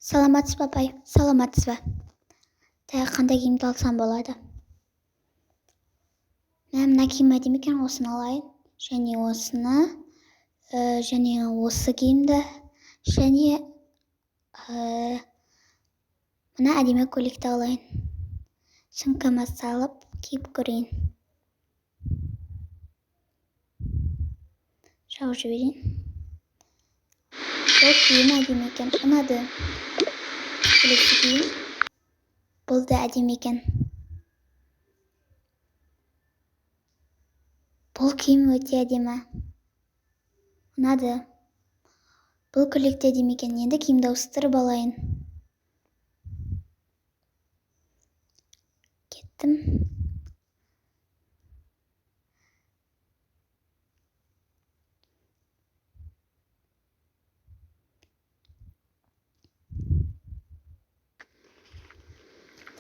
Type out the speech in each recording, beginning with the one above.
Саламатсыз ба, апай? Саламатсыз ба? Так, қандай киімді алсам болады? Мә, мына киім әдемі екен, осыны алайын. Және осыны, және осы киімді, және мына әдемі көйлекті алайын. Сумкама салып киіп көрейін. Жауып жіберейін. Бұл киім әдемі екен, ұнады. Келесі киім. Бұл да әдемі екен. Бұл киім өте әдемі. Ұнады. Бұл көйлек те әдемі екен. Енді киімді ауыстырып алайын. Кеттім.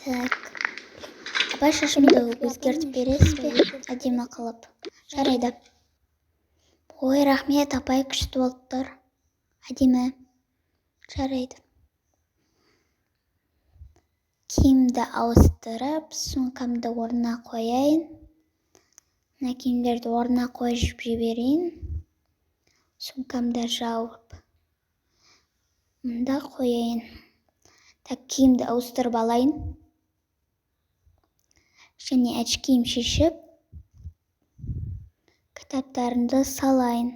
Так. Апай, шашымды өзгертіп бересіз бе? Әдемі қылып. Жарайды. Ой, рахмет, апай, күшті болып тұр. Әдемі. Жарайды. Киімді ауыстырып, сумкамды орнына қояйын. Мына киімдерді орнына қойып жіберейін. Сумкамды жауып, мында қояйын. Так, киімді ауыстырып алайын. Және очкиім шешіп, кітаптарымды салайын.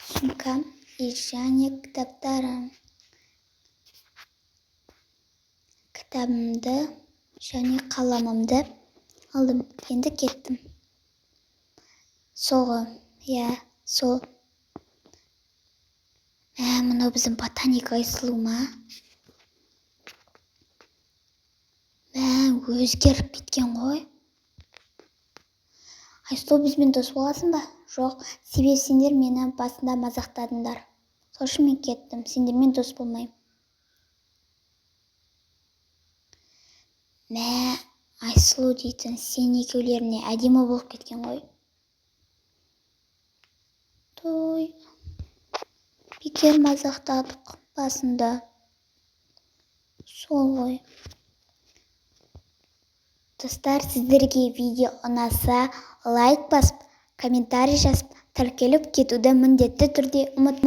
Сумкам и және кітаптарым. Кітабымды және қаламымды алдым. Енді кеттім. Сол ғой, иә, сол. Мә, мынау біздің ботаник Айсұлу ма? Мә, өзгеріп кеткен ғой. Айсұлу, бізбен дос боласың ба? Жоқ, себебі сендер мені басында мазақтадыңдар. Сол үшін мен кеттім, сендермен дос болмаймын. Мә, Айсұлу дейтін сен екеулеріне әдемі болып кеткен ғой. Той, бекер мазақтадық басында. Сол ғой. Достар, сіздерге видео ұнаса, лайк басып, комментарий жазып, тіркеліп кетуді міндетті түрде ұмытпаңыз.